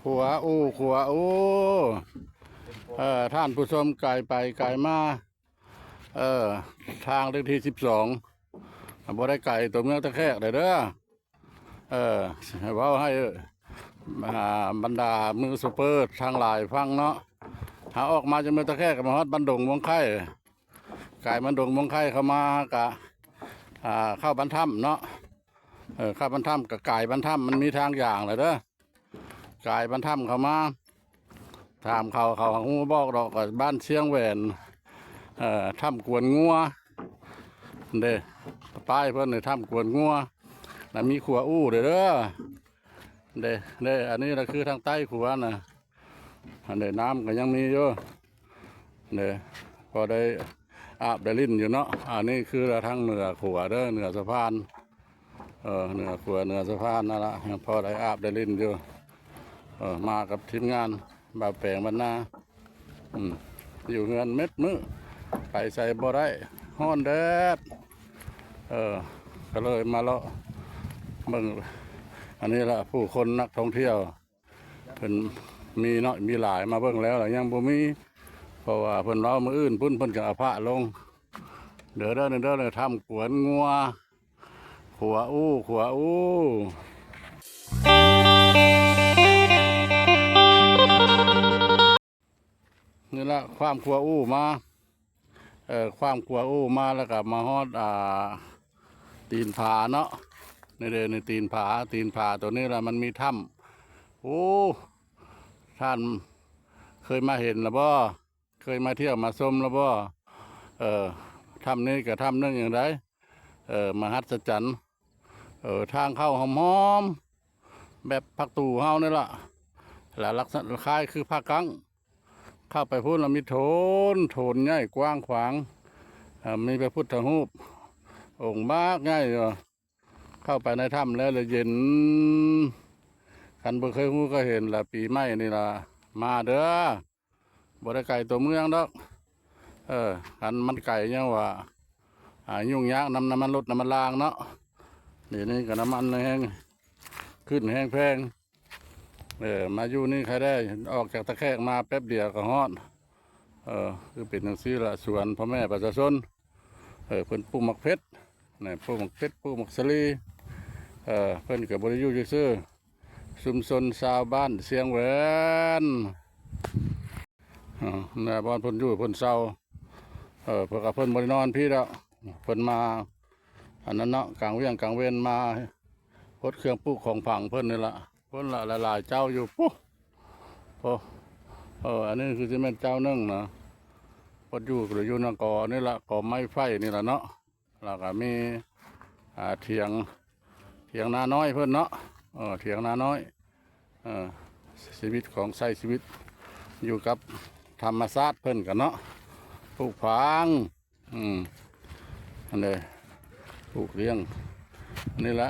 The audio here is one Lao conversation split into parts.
ຂົວອູ່ ຂົວອູ່ ເອີ ທ່ານຜູ້ຊົມ ກາຍໄປກາຍມາ ເອີ ທາງເລກທີສິບສອງ ບໍ່ໄດ້ໄກຕົວເມືອງຕາແຂກເດີ ເອີ ເວົ້າໃຫ້ ອ່າ ບັນດາມືໂຊເຟີທັງຫຼາຍຟັງເນາະ. ເຮົາອອກມາຈາກເມືອງຕາແຂກ ກໍມາຮອດບ້ານດົງມ່ວງໄຂ່ ກາຍບ້ານດົງມ່ວງໄຂ່ເຂົ້າມາ ກະ ອ່າ ເຂົ້າບ້ານຖ້ຳເນາະ. ເອີ ເຂົ້າບ້ານຖ້ຳ ກະກາຍບ້ານຖ້ຳ ມັນມີທາງຢ່າງແຫຼະເດີ ກາຍບ້ານຖ້ຳເຂົ້າມາ. ຖາມເຂົາ ເຂົາຫາກຮູ້ບອກດອກ ກະບ້ານຊຽງແຫວນ ເອີ ຖ້ຳກວນງົວເດ້ ປ້າຍເພິ່ນນີ້ ຖ້ຳກວນງົວ ລະມີຂົວອູ່ເດີ ເດ້ ເດ້. ອັນນີ້ລະຄືທາງໃຕ້ຂົວນະ ອັນນີ້ນ້ຳກໍຍັງມີຢູ່ເດ້ ພໍໄດ້ອາບໄດ້ຫຼິ້ນຢູ່ເນາະ. ອັນນີ້ຄືລະທາງເໜືອຂົວເດີ ເໜືອສະພານ ເອີ ເໜືອຂົວເໜືອສະພານນັ້ນລະ ຍັງພໍໄດ້ອາບໄດ້ຫຼິ້ນຢູ່. ເອີ ມາກັບທີມງານບ່າວແປງບັນນາ ອືມ ຢູ່ເຮືອນເມັດມື້ ໄປໃສບໍ່ໄດ້ ຮ້ອນແດດ ເອີ ກໍເລີຍມາເລາະເບິ່ງ. ອັນນີ້ລະຜູ້ຄົນນັກທ່ອງທ່ຽວ ເພິ່ນມີເນາະ ມີຫຼາຍ ມາເບິ່ງແລ້ວລະຍັງບໍ່ມີ ເພາະວ່າເພິ່ນເວົ້າມື້ອື່ນພຸ້ນ ເພິ່ນຈຶ່ງເອົາພະລົງ. ເດີ ເດີ ເດີ ຖ້ຳກວນງົວ ຂົວອູ່ ຂົວອູ່ ນີ້ລະ ຂ້າມຂົວອູ່ມາ ເອີ ຂ້າມຂົວອູ່ມາ ແລ້ວກໍມາຮອດ ອ່າ ຕີນຜາເນາະ. ນີ້ເດ້ ນີ້ຕີນຜາ ຕີນຜາໂຕນີ້ລະ ມັນມີຖ້ຳ. ໂອ້ ທ່ານເຄີຍມາເຫັນລະບໍ່? ເຄີຍມາທ່ຽວມາຊົມລະບໍ່? ເອີ ຖ້ຳນີ້ກໍຖ້ຳໜຶ່ງຢ່າງໃດ ເອີ ມະຫັດສະຈັນ. ເອີ ທາງເຂົ້າຫອມໆ ແບບພາກຕູເຮົານີ້ລະ ລະລັກສະນະຄ້າຍຄືພາກກັ້ງ. ເຂົ້າໄປພຸ້ນລະມີໂຖນ ໂຖນໃຫຍ່ກວ້າງຂວາງ ເອີ ມີພະພຸດທະຮູບອົງບັກໃຫຍ່ຢູ່. ເຂົ້າໄປໃນຖ້ຳແລ້ວລະເຢັນ ຄັນບໍ່ເຄີຍຮູ້ກໍເຫັນລະ ປີໃໝ່ນີ້ລະມາເດີ ບໍ່ໄດ້ໄກຕົວເມືອງດອກ. ເອີ ຄັນມັນໄກຍັງວ່າ ອ່າ ຫຍຸ້ງຍາກນຳນ້ຳມັນລົດນ້ຳມັນລາງເນາະ. ດຽວນີ້ກໍນ້ຳມັນແຮງຂຶ້ນແຮງແພງ. ເອີ ມາຢູ່ນີ້ໃຄແດ່ ອອກຈາກຕາແຂກມາແປັບດຽວກໍຮອດ. ເອີ ຄືເປັນຈັ່ງຊີ້ລະ ສວນພໍ່ແມ່ປະຊາຊົນ ເອີ ເພິ່ນປູກໝາກເຜັດ ນະ ປູກໝາກເຜັດ ປູກໝາກສາລີ. ເອີ ເພິ່ນກໍບໍ່ໄດ້ຢູ່ຊື່ໆ ຊຸມຊົນຊາວບ້ານຊຽງແຫວນ ເອີ ແນວບ່ອນເພິ່ນຢູ່ເພິ່ນເຊົາ. ເອີ ເພິ່ນກໍ ເພິ່ນບໍ່ໄດ້ນອນພີ້ດອກ ເພິ່ນມາ ອັນນັ້ນເນາະ ກາງວຽງກາງເວັນມາ ຫົດເຄື່ອງປູກຂອງຝັງເພິ່ນນີ້ລະ. ພຸ້ນລະ ຫຼາຍໆເຈົ້າຢູ່ພຸ້ນ ໂອ້ ເອີ ອັນນີ້ຄືຊິແມ່ນເຈົ້າໜຶ່ງນະ ເພິ່ນຢູ່ ຢູ່ນຳກໍນີ້ລະ ກໍໄມ້ໄຜ່ນີ້ລະເນາະ. ແລ້ວກໍມີ ອ່າ ຖຽງ ຖຽງນານ້ອຍເພິ່ນເນາະ ເອີ ຖຽງນານ້ອຍ ເອີ ຊີວິດຂອງ ໃຊ້ຊີວິດຢູ່ກັບທຳມະຊາດເພິ່ນກັນເນາະ ປູກຝັງ ອືມ ອັນນີ້ ປູກລ້ຽງ ອັນນີ້ລະ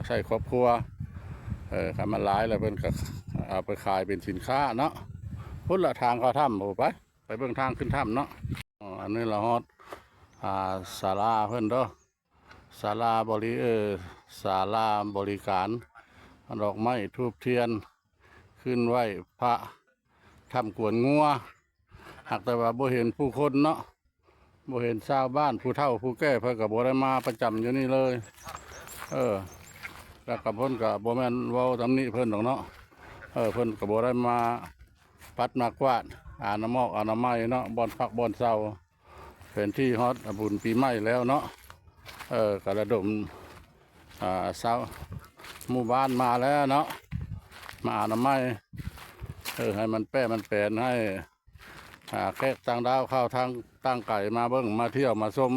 ໃຊ້ຄອບຄົວ ເອີ ຄັນມັນຫຼາຍແລ້ວເພິ່ນກໍເອົາໄປຂາຍເປັນສິນຄ້າເນາະ. ພຸ້ນລະທາງເຂົ້າຖ້ຳ ໂອ້ ໄປ ໄປເບິ່ງທາງຂຶ້ນຖ້ຳເນາະ. ອໍ ອັນນີ້ລະຮອດ ອ່າ ສາລາເພິ່ນເດີ ສາລາບໍລິ ເອີ ສາລາບໍລິການ ດອກໄມ້ທູບທຽນ ຂຶ້ນໄຫວ້ພະ ຖ້ຳກວນງົວ. ຫາກແຕ່ວ່າບໍ່ເຫັນຜູ້ຄົນເນາະ ບໍ່ເຫັນຊາວບ້ານ ຜູ້ເຖົ້າຜູ້ແກ່ ເພິ່ນກໍບໍ່ໄດ້ມາປະຈຳຢູ່ນີ້ເລີຍ. ເອີ ແລ້ວກໍເພິ່ນກໍບໍ່ແມ່ນເວົ້າຕຳໜິເພິ່ນດອກເນາະ ເອີ ເພິ່ນກໍບໍ່ໄດ້ມາປັດມາກວາດ ອານາມອກອະນາໄມເນາະ ບ່ອນພັກບ່ອນເຊົາ. ເປັນທີ່ຮອດບຸນປີໃໝ່ແລ້ວເນາະ ເອີ ກະລະດົມ ອ່າ ຊາວໝູ່ບ້ານມາແລ້ວເນາະ ມາອະນາໄມ ເອີ ໃຫ້ມັນແປມັນແປນ ໃຫ້ ອ່າ ແຂກຕ່າງດ້າວເຂົ້າທາງຕ່າງໄກມາເບິ່ງມາທ່ຽວມາຊົມ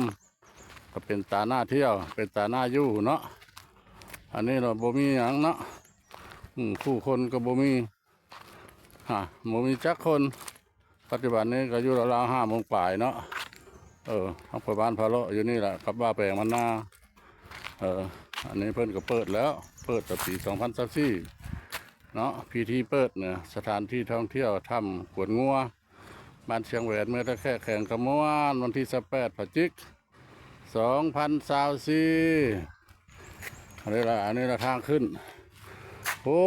ກໍເປັນຕາໜ້າທ່ຽວ ເປັນຕາໜ້າຢູ່ເນາະ. ອັນນີ້ລະບໍ່ມີຫຍັງເນາະ ອືມ ຜູ້ຄົນກໍບໍ່ມີ ຮະ ບໍ່ມີຈັກຄົນ. ປັດຈຸບັນນີ້ກໍຢູ່ລາວໆຫ້າໂມງປາຍເນາະ. ເອີ ທາງໄປບ້ານພາເລາະຢູ່ນີ້ລະ ກັບບ່າວແປງບັນນາ. ເອີ ອັນນີ້ເພິ່ນກໍເປີດແລ້ວ ເປີດແຕ່ປີສອງພັນຊາວສີ່ເນາະ ພິທີເປີດນະ ສະຖານທີ່ທ່ອງທ່ຽວຖ້ຳກວນງົວ ບ້ານຊຽງແຫວນ ເມືອງຕາແຂກ ແຂວງຄຳມ່ວນ ວັນທີຊາວແປດ ພະຈິກ ສອງພັນຊາວສີ່. ອັນນີ້ລະ ອັນນີ້ລະທາງຂຶ້ນ ໂອ້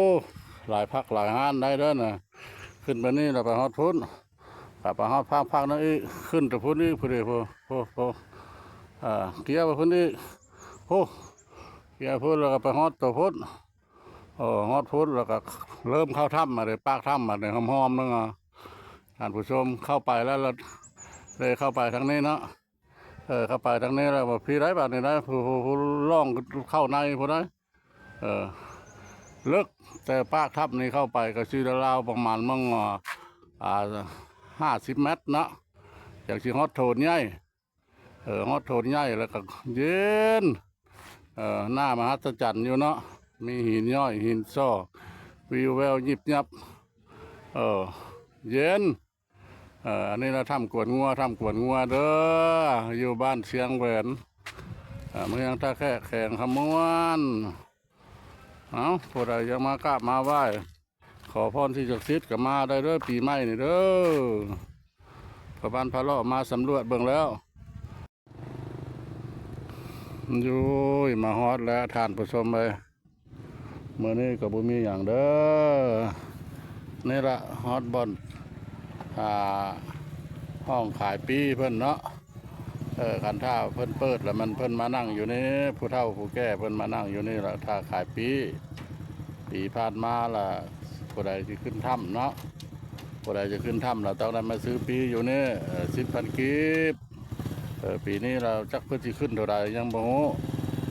ຫຼາຍພັກຫຼາຍຮ້ານໄດ້ເດີນະ. ຂຶ້ນໄປນີ້ແລ້ວໄປຮອດພຸ້ນ ກໍໄປຮອດພັກພັກນັ້ນອີກ ຂຶ້ນໄປພຸ້ນອີກ ພຸ້ນເດ ໂພ ໂພ ໂພ ເອີ ເກຍໄປພຸ້ນອີກ ໂພ ເກຍພຸ້ນ ແລ້ວກໍໄປຮອດໂຕພຸ້ນ ເອີ ຮອດພຸ້ນ ແລ້ວກໍເລີ່ມເຂົ້າຖ້ຳມາເດ ປາກຖ້ຳມາເດ ຫອມໆ ໜຶ່ງ ທ່ານຜູ້ຊົມ ເຂົ້າໄປແລ້ວ ແລ້ວໄດ້ເຂົ້າໄປທາງນີ້ເນາະ. ເອີ ເຂົ້າໄປທາງນີ້ແລ້ວ ພີ້ໄດ໋ ບາດນີ້ໄດ໋ ຜູ້ ຜູ້ ຜູ້ລ່ອງເຂົ້າໃນພຸ້ນໄດ໋. ເອີ ເລິກ ແຕ່ປາກຖ້ຳນີ້ເຂົ້າໄປກໍຊິລາວໆ ປະມານໝ່ອງ ອ່າ ຫ້າສິບແມັດເນາະ ຈັ່ງຊິຮອດໂຖນໃຫຍ່. ເອີ ຮອດໂຖນໃຫຍ່ແລ້ວກໍເຢັນ ເອີ ໜ້າມະຫັດສະຈັນຢູ່ເນາະ ມີຫີນຍ້ອຍ ຫີນຊໍ ວິວແວວຍິບຍັບ ເອີ ເຢັນ. ເອີ ອັນນີ້ລະຖ້ຳກວນງົວ ຖ້ຳກວນງົວເດີ ຢູ່ບ້ານຊຽງແຫວນ ເອີ ເມືອງທ່າແຂກ ແຂວງຄຳມ່ວນ. ເອົ້າ ຜູ້ໃດຢາກມາກາບມາໄຫວ້ ຂໍພອນສິ່ງສັກສິດກໍມາໄດ້ເດີ ປີໃໝ່ນີ້ເດີ. ພໍ່ບ້ານພາເລາະມາສຳຫຼວດເບິ່ງແລ້ວ. ໂອ້ຍ ມາຮອດແລ້ວທ່ານຜູ້ຊົມເອີຍ ມື້ນີ້ກໍບໍ່ມີຫຍັງເດີ. ນີ້ລະຮອດບ່ອນ ອ່າ ຫ້ອງຂາຍປີ້ເພິ່ນເນາະ. ເອີ ຄັນຖ້າເພິ່ນເປີດລະ ມັນ ເພິ່ນມານັ່ງຢູ່ນີ້ ຜູ້ເຖົ້າຜູ້ແກ່ເພິ່ນມານັ່ງຢູ່ນີ້ລະ ຖ້າຂາຍປີ້. ປີຜ່ານມາລະ ຜູ້ໃດຊິຂຶ້ນຖ້ຳເນາະ ຜູ້ໃດຈະຂຶ້ນຖ້ຳລະຕ້ອງໄດ້ມາຊື້ປີ້ຢູ່ນີ້ ເອີ ສິບພັນກີບ. ເອີ ປີນີ້ລະຈັກເພິ່ນຊິຂຶ້ນເທົ່າໃດຍັງບໍ່ຮູ້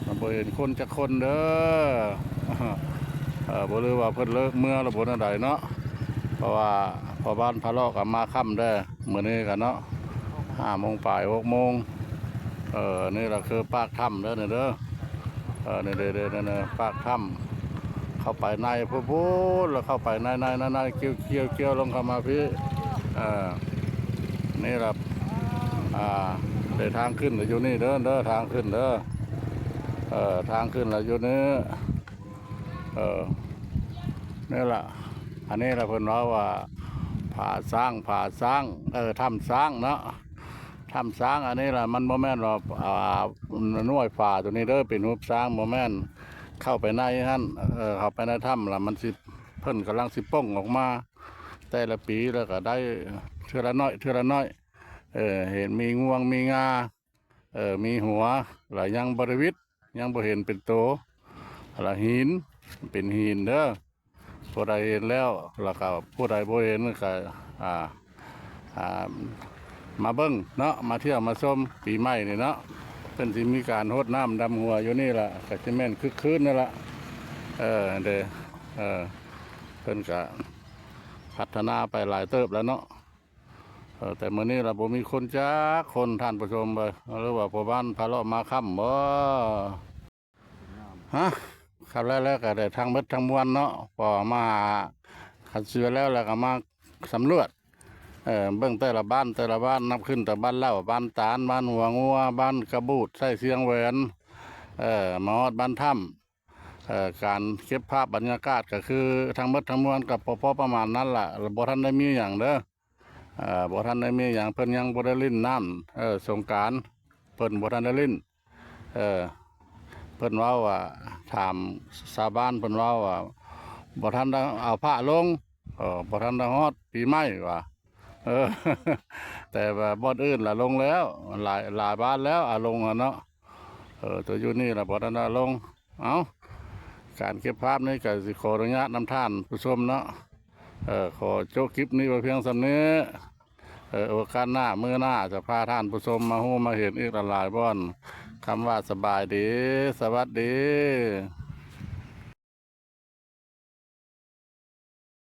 ຍັງບໍ່ເຫັນຄົນຈັກຄົນເດີ. ເອີ ບໍ່ຮູ້ວ່າເພິ່ນເລີກເມືອລະບໍ່ແນວໃດເນາະ ເພາະວ່າພໍ່ບ້ານພາເລາະກໍມາຄ່ຳແດ່ ມື້ນີ້ກະເນາະ ຫ້າໂມງປາຍ ຫົກໂມງ. ເອີ ນີ້ລະຄືປາກຖ້ຳເດີ ນີ້ເດີ ເອີ ນີ້ເດີ ເດີ ເດີ ປາກຖ້ຳ ເຂົ້າໄປໃນພຸ້ນໆ ແລ້ວເຂົ້າໄປໃນ ໃນ ໃນ ໃນ ກ່ຽວ ກ່ຽວ ກ່ຽວລົງເຂົ້າມາພີ້. ເອີ ນີ້ລະ ອ່າ ເດີ ທາງຂຶ້ນກໍຢູ່ນີ້ເດີ ເດີ ທາງຂຶ້ນເດີ ເອີ ທາງຂຶ້ນລະຢູ່ນີ້. ເອີ ນີ້ລະ ອັນນີ້ລະເພິ່ນເວົ້າວ່າຜາຊ້າງ ຜາຊ້າງ ເອີ ຖ້ຳຊ້າງເນາະ ຖ້ຳຊ້າງ. ອັນນີ້ລະມັນບໍ່ແມ່ນວ່າ ອ່າ ໜ່ວຍຝາໂຕນີ້ເດີ ເປັນຮູບຊ້າງ ບໍ່ແມ່ນ. ເຂົ້າໄປໃນຫັ້ນ ເອີ ເຂົ້າໄປໃນຖ້ຳລະມັນຊິ ເພິ່ນກຳລັງຊິປົ່ງອອກມາ ແຕ່ລະປີລະກະໄດ້ເທື່ອລະໜ້ອຍ ເທື່ອລະໜ້ອຍ. ເອີ ເຫັນມີງວງມີງາ ເອີ ມີຫົວ ລະຍັງບໍ່ໄດ້ວິດ ຍັງບໍ່ເຫັນເປັນໂຕ ລະຫີນ ເປັນຫີນເດີ. ຜູ້ໃດເຫັນແລ້ວ ລະກະຜູ້ໃດບໍ່ເຫັນກະ ອ່າ ອ່າ ມາເບິ່ງເນາະ ມາທ່ຽວມາຊົມປີໃໝ່ນີ້ເນາະ. ເພິ່ນຊິມີການຫົດນ້ຳດຳຫົວຢູ່ນີ້ລະ ກະຊິແມ່ນຄຶກຄື້ນນັ້ນລະ. ເອີ ເດ ເອີ ເພິ່ນກະພັດທະນາໄປຫຼາຍເຕີບແລ້ວເນາະ. ເອີ ແຕ່ມື້ນີ້ລະບໍ່ມີຄົນຈັກຄົນ ທ່ານຜູ້ຊົມເອີຍ ຫຼືວ່າພໍ່ບ້ານພາເລາະມາຄ່ຳບໍ? ຮະ ຄັນແລ້ວ ແລ້ວກໍໄດ້ທັງໝົດທັງມວນເນາະ ພໍມາຫາ ຄັນເຊື່ອແລ້ວ ແລ້ວກໍມາສຳຫຼວດ ເອີ ເບິ່ງແຕ່ລະບ້ານ ແຕ່ລະບ້ານ ນັບຂຶ້ນແຕ່ບ້ານເຫຼົ່າ ບ້ານຕານ ບ້ານຫົວງົວ ບ້ານກະບູດ ໄຊຊຽງແຫວນ ເອີ ມາຮອດບ້ານຖ້ຳ. ເອີ ການເກັບພາບບັນຍາກາດກໍຄືທັງໝົດທັງມວນກໍພໍໆປະມານນັ້ນລະ ບໍ່ທັນໄດ້ມີຫຍັງເດີ. ເອີ ບໍ່ທັນໄດ້ມີຫຍັງ ເພິ່ນຍັງບໍ່ໄດ້ຫຼິ້ນນ້ຳ ເອີ ສົງການ ເພິ່ນບໍ່ທັນໄດ້ຫຼິ້ນ. ເອີ ເພິ່ນເວົ້າວ່າ ຖາມຊາວບ້ານເພິ່ນເວົ້າວ່າ ບໍ່ທັນໄດ້ເອົາພະລົງ ເອີ ບໍ່ທັນໄດ້ຮອດປີໃໝ່ວ່າ. ເອີ ແຕ່ວ່າບ່ອນອື່ນລະລົງແລ້ວ ຫຼາຍ ຫຼາຍບ້ານແລ້ວອາລົງຫັ້ນເນາະ. ເອີ ໂຕຢູ່ນີ້ລະບໍ່ທັນອາລົງ. ເອົ້າ ການເກັບພາບນີ້ກໍຊິຂໍອະນຸຍາດນຳທ່ານຜູ້ຊົມເນາະ. ເອີ ຂໍໂຈະຄລິບນີ້ໄວ້ພຽງສ່ຳນີ້. ເອີ ໂອກາດໜ້າ ມື້ໜ້າຈະພາທ່ານຜູ້ຊົມມາຮູ້ມາເຫັນອີກຫຼາຍໆບ່ອນ. ຄຳວ່າສະບາຍດີ ສະຫວັດດີ.